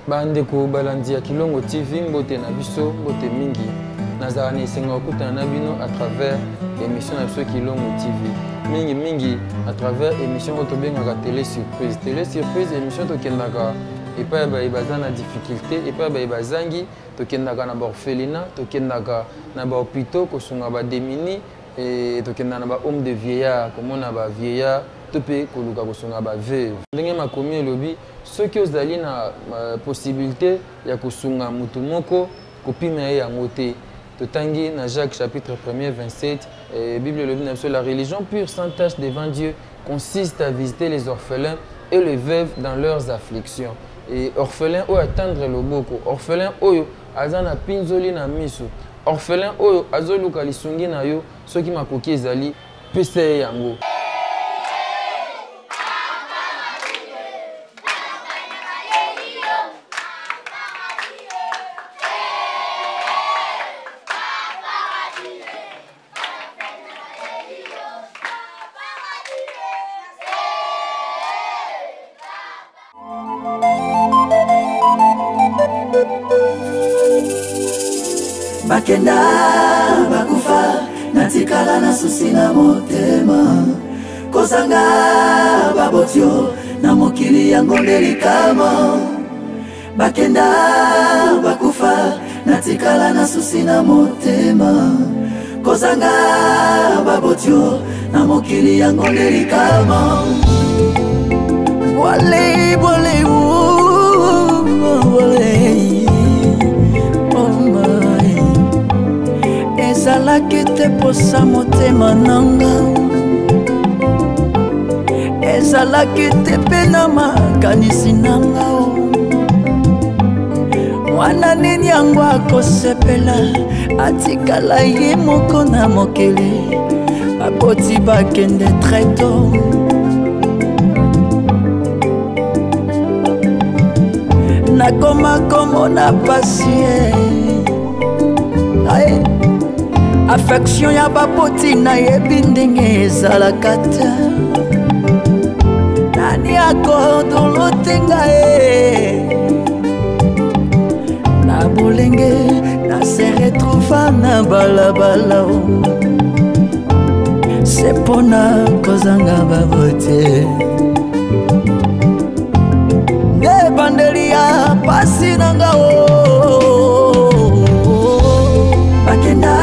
Bandeko balandi ya Kilongo TV, mbote na biso, mbote mingi. Nazala na esengo ya kokutana na bino à travers émission na biso Kilongo TV. Mingi mingi à travers émission oyo tobengaka Télé Surprise. Télé Surprise, émission tokendaka epai ya baye baza na difficulté, epai ya baye bazangi, tokendaka na baorphelinat, tokendaka na bahôpitaux kosunga bademini, e tokendaka na bahome de vieillard komona bavieillard to mpe koluka kosunga baveuve. Ndenge makomi elobi, soki ozali na possibilité ya kosunga motu moko, kopima ye yango te. Totangi na Jacques chapitre 1er 27, Bible elobi na biso, la religion pure sans tache devant Dieu consiste à visiter les orphelins et les veuves dans leurs afflictions. Et orphelin oyo atendre loboko, orphelin oyo aza na pinzoli na miso, orphelin oyo azoluka lisungi na yo, soki makoki ezali, pesa ye yango. Bakenda bakufa, natikala na susi na motema, kozanga babotio na mokili yango nde likama. Bakenda bakufa, natikala na susi na motema, kozanga babotio na mokili yango nde likama. Wale, wale, wale, oh my. Ezalaki te posa motema nanga, ezalaki te mpe na makanisi nanga. Mwana nini yango akosepela atikala ye moko na mokili, baboti bakende très tôt. Nakoma komona pasi ye, affection ya baboti nayebi ndenge ezalaka te. Nani akodolo te ngai na bolenge, na se retrouva na balabala, se mpona kozanga baboti nde ebandeli ya pasi na nga. Bakenda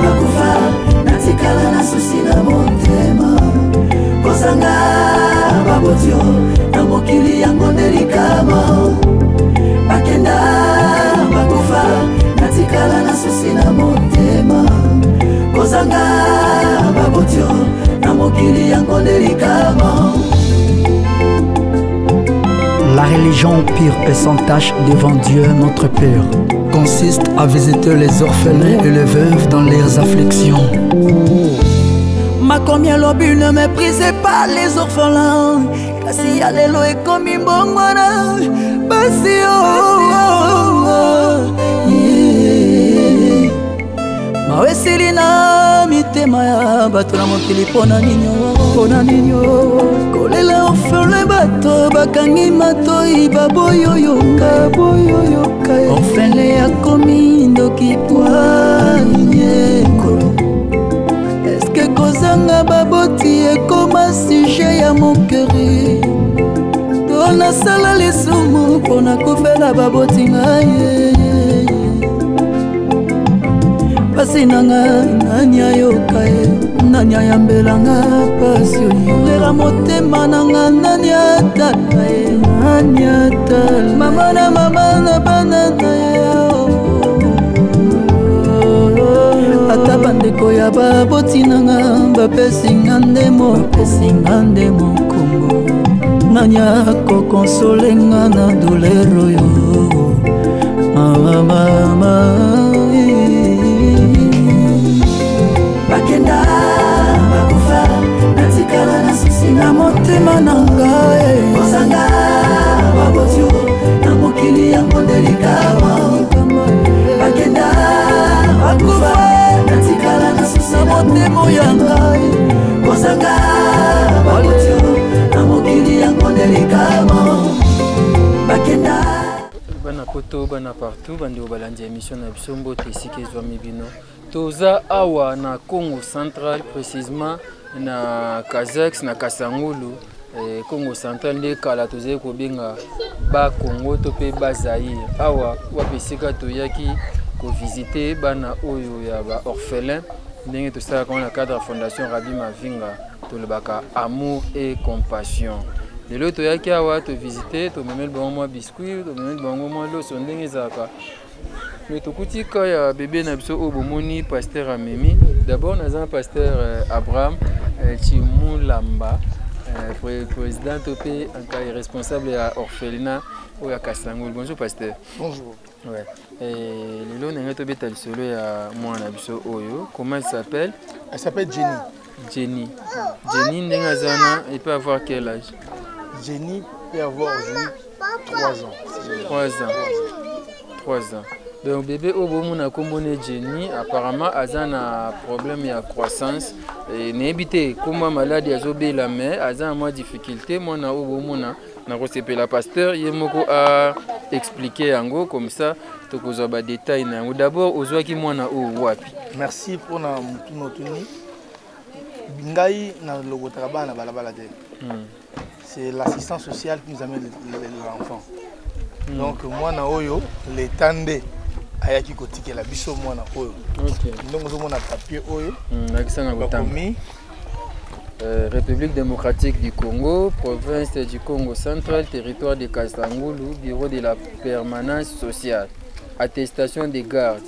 bakufa, natikala na susi na motema, kozanga babotio na mokili yango nde likama. Bakenda bakufa, natikala na susi na motema, kozanga babotio na mokili yango nde likama. La religion pure et sans tache devant Dieu notre Père consiste à visiter les orphelins et les veuves dans leurs afflictions. Makomi alobi, ne méprisez pas les orphelins, kasi ya lelo ekomi mbongwana basi. Mawa esili na mitema ya bato na mokili. Mpona nini, mpona nini kolela orphelin? Bato bakangi matoi, baboyoyoka, boyoyoka. Orphelin akomi ndoki poigne. Eske kozanga baboti ekoma sujet ya moquerie? To nasala lisumu mpona kufela baboti ngai? Pasi na nga, nani ayoka ye? Nani ayambelanga pasi oyo? Lela motema na nga, nani atala ye? Nani atala mama na mama na bana na ye? Ata bandeko ya baboti na nga bapesinga nde mopesinga nde mokongo, nani akokonsole nga na douleur oyo? Mama, mama. Bakenda bakufa, natikala na susi na motema na ngai, kozanga babotio na mokili yango nde likama. Bakenda bakufa, natikala na susi na motema ya ngai, kozanga babotio na mokili yango nde likama. Bakenda. Poto, bana partout, bandeko balandi ya émission na biso, mbote esika ezwami bino. Toza awa na Congo Central, précisément na Kazax, na Kasangulu. Congo Central nde kala tozali kobenga ba Congo to mpe ba Zaïre. Awa wapi esika toyaki kovisite bana oyo ya ba orphelin, ndenge tosalaka wana na cadre ya Fondation Rabbi Mavinga, tolobaka amour et compassion. Lelo toyaki awa tovisite, tomemeli bango mwa biscuit, tomemeli bango mwa loso ndenge ezalaka. Mais tokuti ka ya bebe na biso oyo bomoni pasteur amemi. D'abord naza na pasteur Abraham Chimulamba, président to mpe ankai responsable ya orphelinat oyo ya Kasangulu. Bonjour pasteur. Bonjour. Ouais. Lelo ndenge tobeta lisolo ya mwana na biso oyo, comment elle s'appelle? Elle s'appelle Jenny. Jenny. Jenny ndenge aza wana, il peut avoir quel âge? Jenny peut avoir aujourd'hui 3 ans. 3 ans. 3 ans. Donc bébé oyo bomona kombo ne Jenny, apparemment aza na problème ya croissance. Nayebi te kombo ya maladi azobela, mais aza na mwa difficulté. Mwana oyo bomona, nakosepela pasteur ye moko a expliquer yango, comme ça tokozwa ba détail na yango. D'abord ozwaki mwana oyo wapi? Merci mpona motuna otuni ngai. Nalokotaka bana na balabala te. C'est l'assistance sociale qui nous amène l'enfant. Donc mwana oyo, l'État nde ayaki kotikela biso mwana oyo. Ndenge ozomona papier oyo, Nakisa na kotanga. bakomi République démocratique du Congo, province du Congo central, territoire de Kasangulu, bureau de la permanence sociale. Attestation de garde.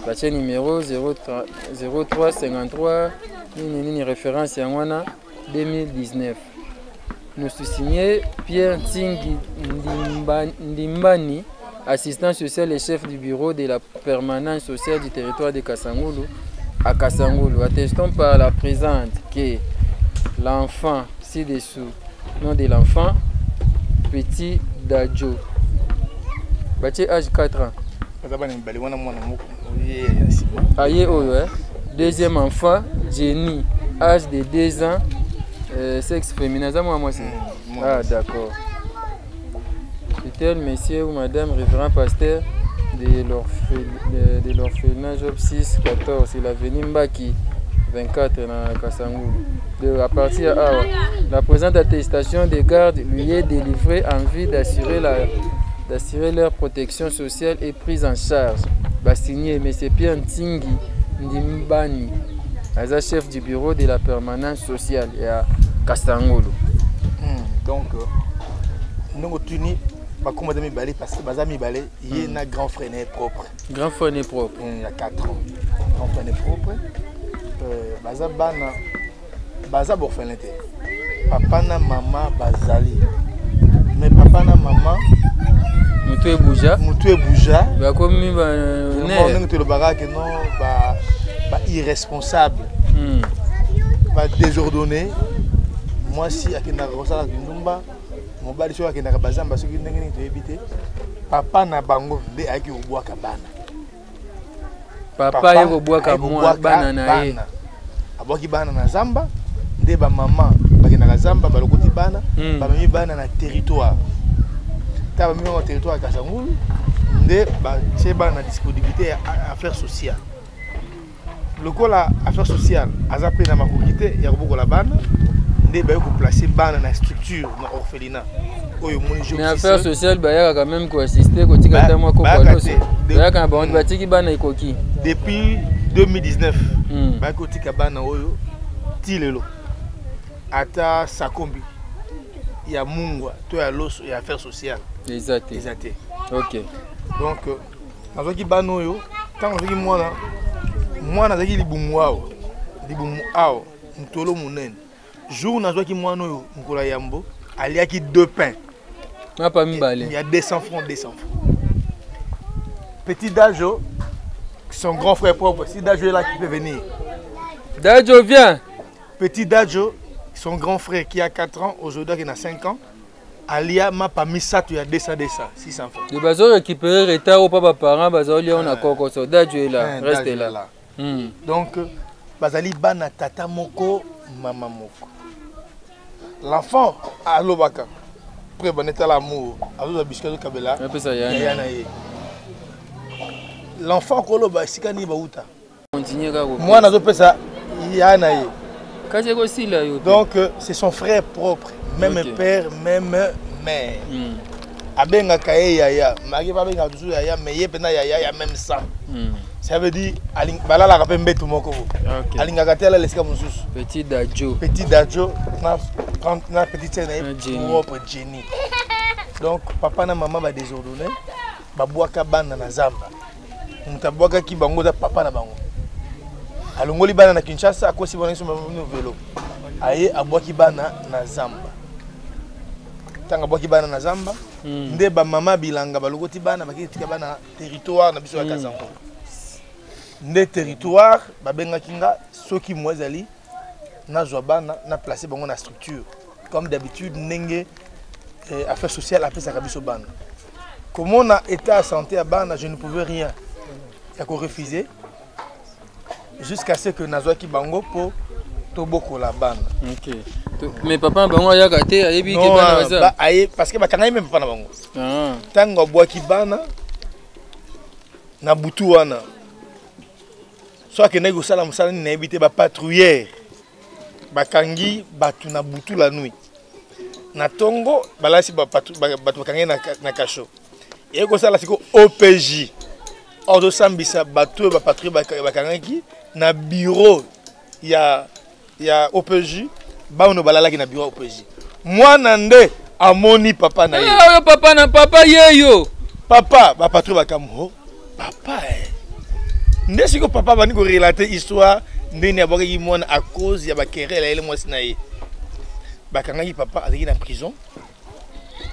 Batie numéro 03 03 53 nini nini, référence yango wana 2019. Nous signé Pierre Ntingi Ndimbani, assistant social et chef du bureau de la permanence sociale du territoire de Kasangulu, à Kasangulu. Attestons par la présente que l'enfant ci-dessous, nom de l'enfant, petit Dadjo. Batie âge 4 ans. Baza bana mibale wana, mwana moko ye ya nsima. Aye oyo, eh? Deuxième enfant, Jenny, âge de 2 ans, sexe féminin. Aza mwana mwasi? Mwana. Ah, d'accord. Tel monsieur ou madame révérend pasteur de l'orphelinat Job 6 14, c'est l'avenue Mbaki 24 na Kasangulu. À partir awa, la présente attestation de garde lui est délivrée en vue d'assurer leur protection sociale et prise en charge. Ba signé monsieur Pierre Ntingi Ndimbani, aza chef du bureau de la permanence sociale ya Kasangulu. Donc ndenge otuni, bakoma baza mibale parce que baza mibale, ye na grand frère na ye propre. Grand frère na ye propre. Ya 4 ans, grand frère na ye propre. Baza bana, baza baorphelin te. Papa na mama bazali, mais papa na mama motu ebuja. Motu ebuja. Bakomi Vraiment, ndenge tolobaka ke non, ba irresponsable, ba désordonné. Mwasi akendaka kosala kindumba, mobali soki akendaka bazamba, soki ndenge nini toyebi te. Papa na bango nde ayaki kobwaka bana. Papa ye kobwaka ayaki mwa kobwaka bana na ye. Bana. Abwaki bana na zamba, nde bamama bakendaka zamba, balokoti bana, bamemi bana na territoire. Ta bamemi bango na territoire ya Kasangulu, nde batie bana na disponibilité ya affaire sociale. Lokola affaire sociale aza mpe na makoki te ya kobokola bana, nde baye koplace bana na structure, na orphelinat oyo omoni. Mais affaire sociale bayaka quand même koassiste, kotika ata mwa kopo Bayaka loso. te. Bayaka na bango, batiki bana ekoki. Depuis 2019 bayaki kotika bana oyo, ti lelo ata sakombi ya mungwa to ya loso ya affaire sociale eza te. Eza te. Donc nazwaki bana oyo ntango nazwaki mwana, mwana azalaki libumu awa, libumu awa, motolo monene. Jour nazwaki mwana oyo, mokolo ya yambo, aliaki deux pains. Mapa mibale. Il y a 200 francs, 200 francs. Petit Dajo, son grand frère propre, si Dajo est là, qui peut venir. Dajo, viens. Petit Dajo, son grand frère qui a 4 ans, aujourd'hui qui a 5 ans, alia mapa misato ya 200 200, 600 francs. De bazo récupérer retard ou pas, baparents bazolia on a kokoso. Dajo est là, Hein, reste Dajo est là. là. Donc bazali bana tata moko, mama moko. L'enfant alobaka près banetala amour, azozwa biscuit, azokabela Apesa ya yaya na ye. L'enfant koloba esika nini bauta. Mwana azopesa ya na ye. Kasi ekosila yo. Donc c'est son frère propre, même okay. Père, même mère. Abengaka ye yaya, maki babengaka toujours yaya, mais ye mpenza yaya ya même sang. Ça veut dire balalaka mpe mbetu moko. Okay. Alingaka te alala esika mosusu. Petit Dajo. Petit Dajo na, na petite sœur na ye propre Jenny. Donc papa na mama badésordonné, babwaka bana na zamba. Moto abwakaki bango eza papa na bango. Alongoli bana na Kinshasa, akosi bango nyonso bino velo. Aye abwaki bana na zamba. Ntango abwaki bana na zamba, nde bamama bilanga balokoti bana bakei tika bana territoire na biso ya Kazango. Nde territoire babengaki nga soki mwa ezali nazwa bana na place bango na structure comme d'habitude ndenge affaire sociale apesaka biso bana. Komona état ya santé ya bana, je ne pouvais rien ya korefuser jusqu'à ce que nazwaki bango mpo tobokola bana. Okay. Mais papa bango ayaka te, ayebi ke bana baza aye parce que bakangaki meme papa na bango. Ntango abwaki bana na butu wana, so akendaki kosala mosala nini nayebi te, bapatrouillere bakangi bato na butu la nuit. Na tongo balasi bato bakangi na kasho. Eye kosala siko OPJ ozosambisa bato oyo bapatrouille bakangaki na bureau ya OPJ. Bano balalaki na bureau ya OPJ. Mwana nde amoni papa na ye. Oyo papa na papa yeyo. Papa bapatrouille bakambo papa nde siko papa bandi korelate histoire ndeni abwakaki mwana à cause ya bakerele ayele mwasi na ye. Bakangaki papa, azalaki na prison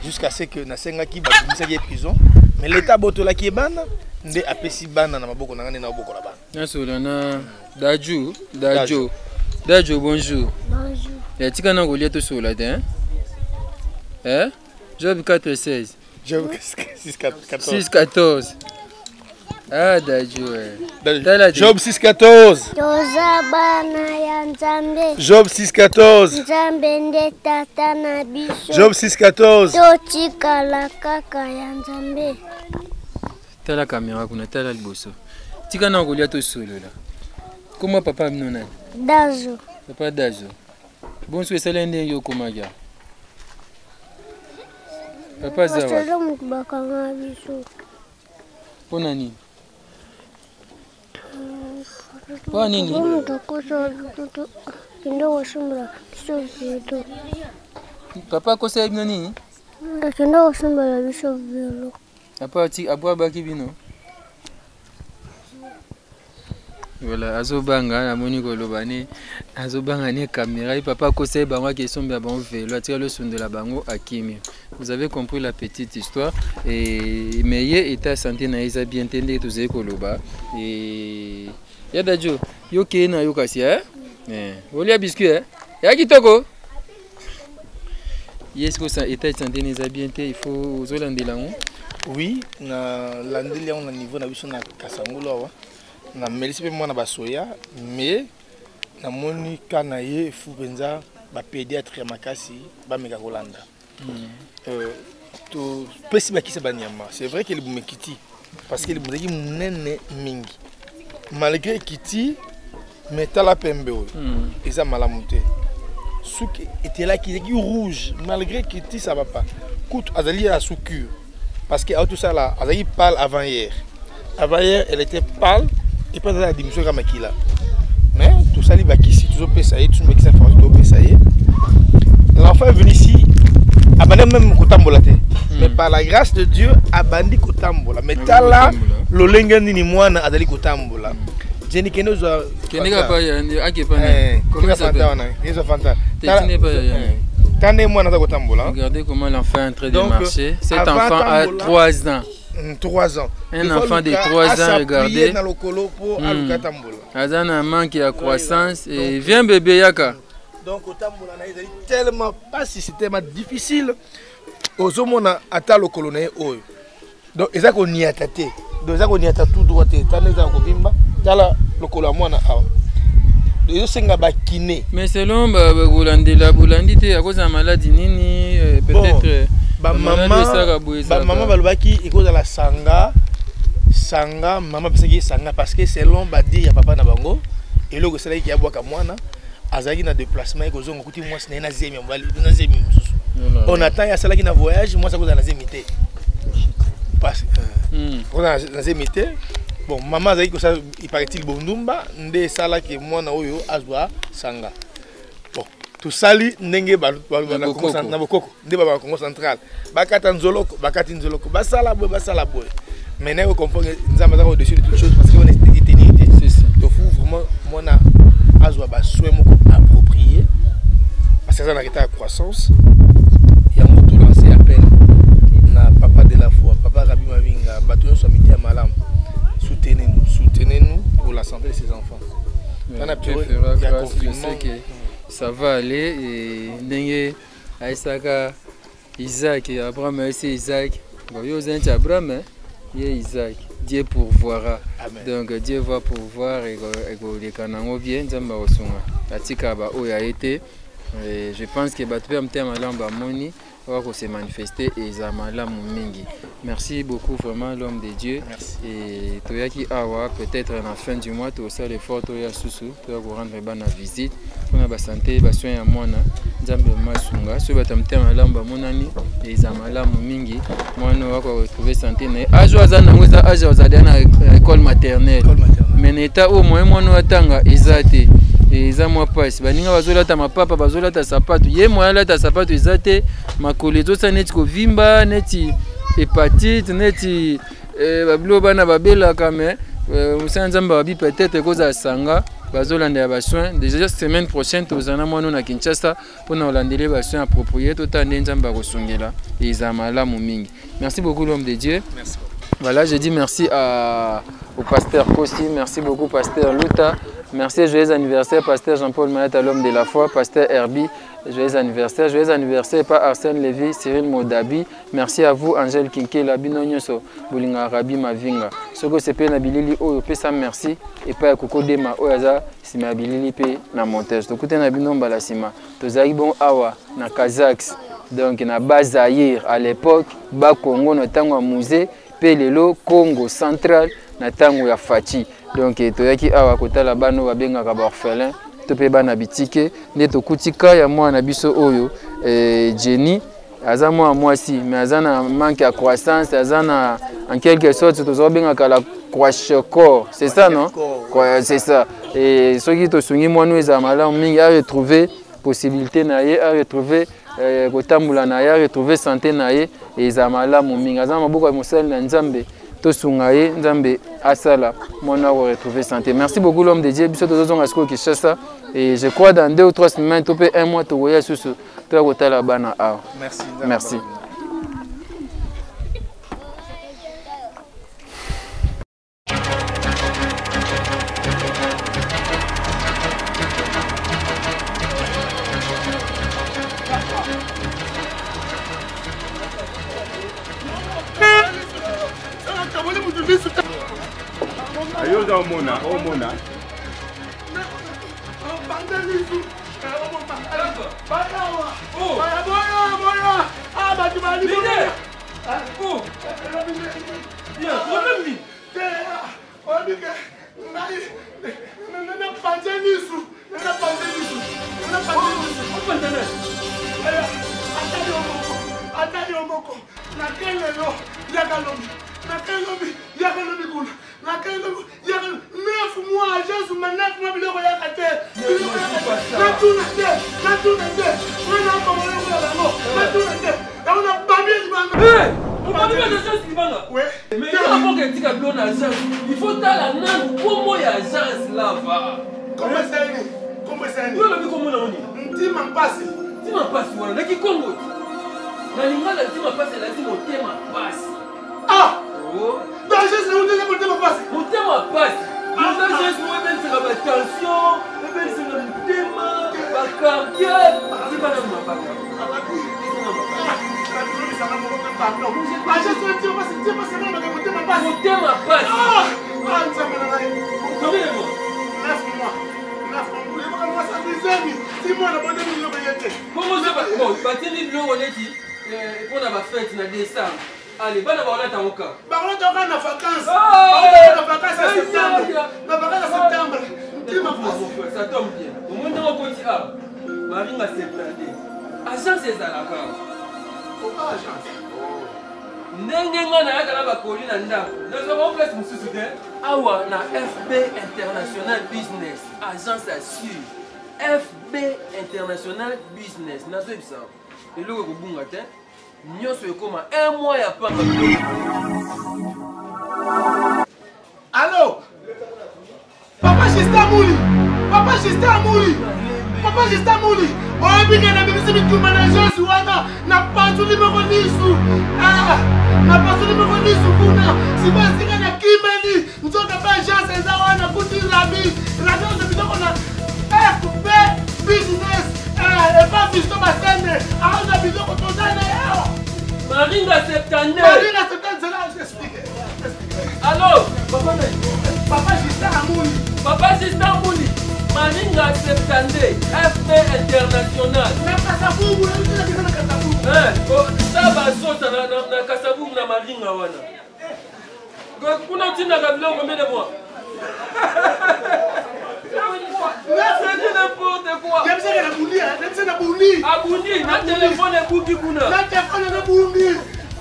jusqu'à ce que nasengaki babimisaki ye prison, mais l'état abotolaki ye bana nde apesi bana na maboko na nga nde naobokola bana. Nasola na Dajo. Dajo, Dajo, bonjour. Bonjour. Ya tika na kolia tosola te, hein? Job 4 16. Job 6 14. 6 14. Ah Dajo. Job 6 14. Toza bana ya Nzambe. Job 6 14. Nzambe nde tata na biso. Job 6 14. Totikala kaka ya Nzambe. Tala kamera kuna, tala liboso. Tika na kolia tosolola. Comment papa bino nani? Dazo. Papa Dazo. Bonso esala ndenge okomaki awa? Papa aza wapi? Moto bakanga biso. Mpona nini? Mpo nini? Moto akosa kende kosombela biso velo. Papa akosa bino nini? Akende kosombela biso velo. Papa abwabaki bino? Voilà, azobanga namoni koloba ne azobanga ne caméra ye papa akosa ye bango akesombela bango velo, atikali osundela bango akimi. Vous avez compris la petite histoire. Et mais ye état santé na ye eza bien te ndenge tozali koloba. Et ya Dajo, yo keye na yo kasi eh? Olia biscuit eh? Ya kitoko. Ye siko état de santé na eza bien te, il faut ozolandela yango. Oui, na landeli yango na niveau na biso na Kasangulu awa. Namelisi mpe mwana basoya, mais namoni ka na ye fu mpenza bapédiatre ya makasi bameka kolanda. Topesi bakisa banyama. C'est vrai que libumu ekiti parce que libumu ezalaki monene mingi. Malgré ekiti, mais tala pembe oyo eza malamu te. Suki etelaki, ezalaki rouge. Malgré ekiti, ça va pas. Kutu azali ya sous-cure parce que autosala azalaki pâle avant hier. Avant hier elle était pâle et puis azali na diminution kaka makila. Mais tosali bakisi, tozopesa ye, tosomi bakisi ya pharmacie, tozopesa ye. L'enfant est venu ici, abandi même kotambola te, mais par la grâce de Dieu abandi kotambola. Mais tala lolenge nini mwana azali kotambola. Jenny, kende ozwa Kende kaka ya akepa na. Comment ça Fanta wana, ezwa Fanta. Tala mwana aza kotambola. Regardez comment l'enfant est en train de marcher. Cet enfant a 3 ans. 3 ans. Un enfant de 3 ans, regardez. Na lokolo po aluka tambola. Aza na manque ya croissance. Et viens bébé yaka. Donc otambola na ezali tellement pasi, c'est tellement difficile. Ozomona ata lokolo na ye oyo. Donc eza koniata te. Donc eza koniata tout droit te. Tala eza kovimba. Tala lokolo ya mwana awa. Ezosenga bakine. Mais selon bakolandela bolandi te akozala maladi nini peut-être bamama balobaki ekozala sanga. Sanga, mama apesaki ye sanga parce que selon badire ya papa na bango, eloko esalaki ke abwaka mwana, azalaki na déplacement, ye kozonga kuti mwasi na ye na zemi ya mobali, na zemi mosusu. On attend, ye asalaki na voyage, mwasi akozala na zemi te. Parce akozala na zemi te. Bon, mama azalaki kosala, il paraît-il, bondumba nde esalaki mwana oyo azwa sanga. Bon, tosali ndenge na bokoko nde ba Congo central bakata nzoloko, bakati nzoloko, basala boye, basala boye. Mais naye comprendre Nzambe aza au-dessus de toutes choses, parce que on est éternité. Donc faut vraiment mwana azwa ba soins moko approprié, parce que aza na retard ya croissance. Yango to lancer appel na papa de la foi, papa Rabi Mavinga, bato nyonso ya miti ya malamu, soutenez-nous, soutenez-nous pour la santé de ces enfants. Tana Dieu période fera ya grâce, je confinement. sais que ça va aller. Et ndenge ayesaka Isaac, Abraham ayesi Isaac. Bon, yo oza neti Abraham, hein? Ye Isaac. Dieu pourvoira. Amen. Donc Dieu va pourvoir ekoleka nango bien, Nzambe akosunga. Atika ba oyo aye te. Et je pense que bato mpe ya motema malamu bamoni oyo ko se manifester et eza malamu mingi. Merci beaucoup vraiment l'homme de Dieu. Merci. Et toyaki awa peut-être na fin du mois tosala effort toya susu, toya ko rendre bana visite mpona ba santé, ba soins ya mwana. Nzambe masunga soki bato ya motema malamu bamonani eza malamu mingi. Mwana oyo akoka retrouver santé na ye. Âge oyo aza nango eza âge azali na école maternelle. École maternelle. Mais na état oyo moyen mwana oyo atanga eza te. Eza mwa pasi. Baninga bazolata mapapa, bazolata sapato. Ye moyen alata sapato eza te. Makolo ezosala neti kovimba, neti hépatite, neti babilo bana babelaka, mais mosala Nzambe babi peut-être ekozala sanga bazolandela ba soins. Déjà semaine prochaine tozala na mwana na Kinshasa mpona kolandela ba soins appropriés, totala nde Nzambe akosungela eza malamu mingi. Merci beaucoup l'homme de Dieu. Merci beaucoup. Voilà, je dis merci au pasteur Kossi, merci beaucoup pasteur Luta, merci, joyeux anniversaire pasteur Jean-Paul Mayata, l'homme de la foi, pasteur Herbie, joyeux anniversaire, joyeux anniversaire par Arsène Lévy, Cyril Modabi, merci à vous Angèle Kinkela, bino nyonso, bolinga Rabi Mavinga. Soko sepe na bilili oyo pesa merci et pa koko dema oyo aza sima ya bilili pe na montage. Tokute na bino mbala sima. Tozali bon awa na Kazakhs, donc na Bas-Zaïre à l'époque, ba Congo na tango ya musée, pe lelo Congo central na tango ya Fatshi. Donc toyaki awa kotala bano babengaka ba orphelin, to pe bana bitike, nde tokutika ya mwana biso oyo, Jenny aza mwana mwasi mais aza na manque ya croissance, aza na en quelque sorte tozobengaka la kwashiorkor, c'est ça non? Quoi, c'est ça. Et soki tosungi mwana oyo ezala malamu mingi, a retrouver possibilité na ye, a retrouver kotambola na ye, a retrouver santé na ye, ezala malamu mingi. Aza na maboko ya mosali na Nzambe, tosunga ye, Nzambe asala mwana oyo retrouver santé. Merci beaucoup l'homme de Dieu. Biso tozozonga sikoyo Kinshasa et je crois dans 2 ou 3 semaines to pe 1 mois tokoya susu toya kotala bana awa. Merci, Merci. Ayo oza omona, omona. Il faut tala nanu kombo ya agence lava. Kombo esali? Kombo esali? Yo lobi kombo na oni? Ntima mpasi. Ntima mpasi wana naki Kongo. Na lingala ntima mpasi elati motema mpasi. Ah! Oh. Dans agence na uteza motema mpasi. Motema mpasi. Dans agence mo ebelisaka ba tension, ebelisaka motema, ba cardiaque, tika na mabaka. Motema mpasi. Ah! Nzambe na ngai. Combien de mois? 9 mois. 9 mois. Oyebaka mwasi azwi ti mwana botemi biloko ye te. Bongo so bon, batindi biloko neti mpona bafete na décembre. Allez, bana bakolata yango kaka. Bakolata yango kaka na vacances. Bakolata na vacances ya septembre. Na vacances ya septembre. Ntima pasi. Ça tombe bien. Omoni ndenge okoti awa. Maringa 72. Agence ezalaka. Oka agence. Ndenge nga nayaka na bakoli na ndako. Nazwa bango place mosusu te. Awa na FB International Business, agence ya sur. FB International Business. Nazoyebisa eloko ekobunga te. Nyonso ekoma un mois ya pamba. Allo Papa Justin Muli Papa Justin Muli Papa Justin Muli oyebi ke nabimisi bitumba na jesu wana napasuli moko lisu ah, napasuli moko lisu kuna sikoyo esika nakimeli nzoka mpe agence eza wana kuti rabi rabi ozo biloko na fb business eh, epa biso basende aoza biloko toza na ye awa Maringa 72 Maringa 72 zela explique. Allo Papa Justin Amuli. Papa Justin Amuli. Maringa 72 FP International. Na Kasavubu, na Kasavubu. Eh, sa bazota na na Kasavubu na Maringa wana. Kuna otindaka biloko combien de mois? C'est n'importe quoi. Yebisaka na bundi, yebisaka na bundi. Abundi na telefone ebuki kuna. Na telefone na bundi.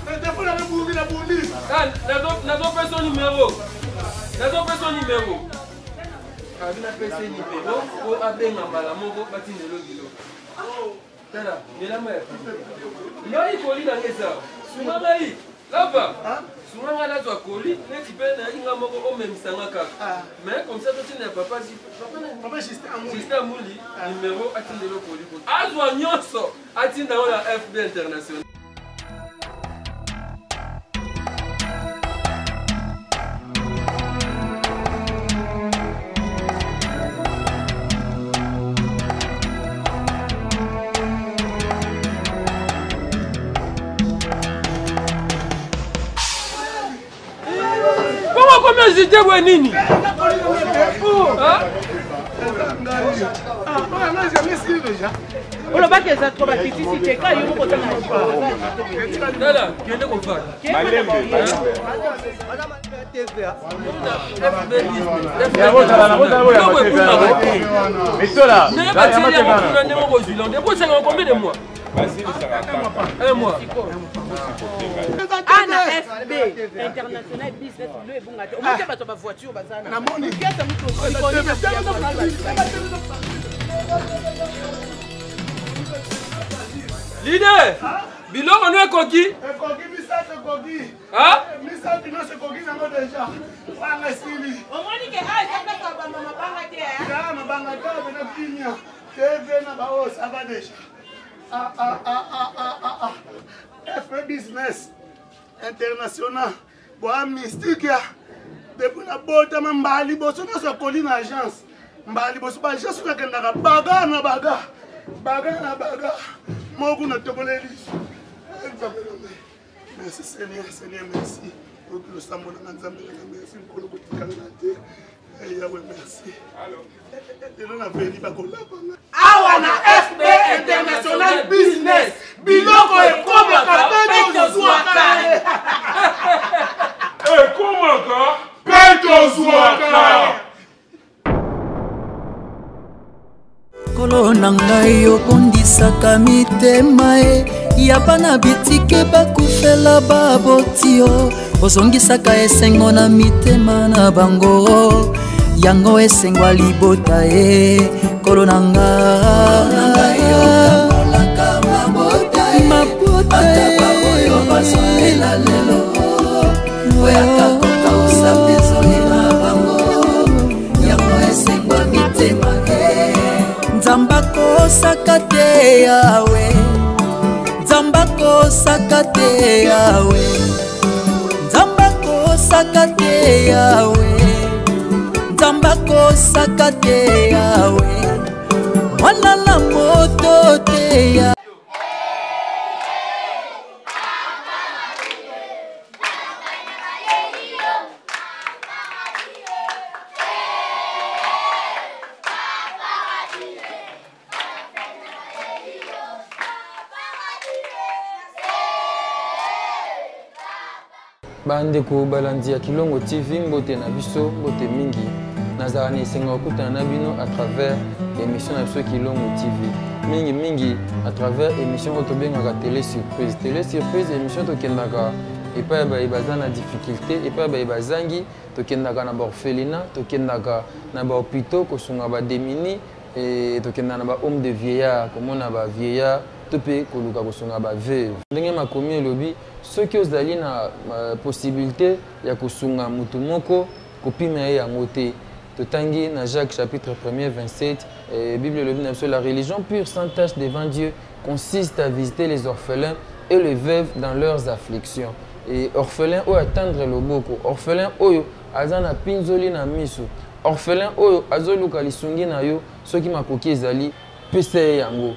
Na telefone na bundi na bundi. Nazopesa numero. Nazopesa numero. Abi napesa numero po abenga mbala moko batindelo biloko. Tala, melama ya ngai koli na ngai eza sunga ngai lava sunga ngai nazwa koli neti mpe nayaki ngai moko omemisa nga kaka ah. mais comme ça totinda ya papa papa Justin Amuli ah. numero atindelo koli azwa nyonso atinda yango na FB international. Bongo komi agite boye nini? Olobaki eza tro bakitisi te ka yo moko otanga. Tala, kende kofanda. Malembe, malembe. Combien de mois? Un mois. Ana FB international business bilo ebunga te. Omoni bato ba voiture baza na. Namoni. Pièce mutu osikoni na Leader, biloko no ekoki? Ekoki misato ekoki. Misato nyonso ekoki nango deja. Wanga esili. Omoni ke ah eza place ya bamba mabanga te. Ya mabanga te na kimia. TV na ba oyo ça va déjà. Ah ah ah ah ah ah ah. F business international. Boa mystique ya. Depuis na botama mbala liboso nyonso akoli na agence. Mbala liboso ba agence nakendaka baga na baga. Baga na baga. Moko na toboleli. Merci Seigneur, Seigneur, merci. Oyoki losambo na nga Nzambe na nga, merci Nkolo kotikala na te. Yawe merci. Lelo na veli bakolapa nga. Awa na FB International Business biloko ekomaka mpe tozwaka. Ekomaka mpe tozwaka. Nkolo na ngai obondisaka mitema e ya bana bitike bakufela baboti yo ozongisaka esengo na mitema na bango yango esengo ya libota e nkolo na ngai mabota oyo bazolela lelo oyaka kokausa mpinzoli na bango yango esengo ya mitema e nzambe akosaka te yawe nzambe akosaka te yawe nzambe akosaka te yawe nzambe akosaka te yawe mwana na moto te ya Bandeko balandi ya Kilongo TV, mbote na biso, mbote mingi. Nazala na esengo ya kokutana na bino à travers émission na biso Kilongo TV. Mingi mingi à travers émission oyo tobengaka Télé Surprise. Télé Surprise, émission tokendaka epai ya baye baza na difficulté, epai ya baye bazangi, tokendaka na baorphelinat, tokendaka na bahôpitaux kosunga bademini, e tokendaka na bahome de vieillard komona bavieillard to mpe koluka kosunga baveuve. Ndenge makomi elobi, soki ozali na possibilité ya kosunga motu moko, kopima ye yango te. Totangi na Jacques chapitre 1er 27, Bible elobi na biso: la religion pure sans tache devant Dieu consiste à visiter les orphelins et les veuves dans leurs afflictions. Et orphelin oyo atendre loboko, orphelin oyo aza na pinzoli na miso, orphelin oyo azoluka lisungi na yo, soki makoki ezali, pesa ye yango.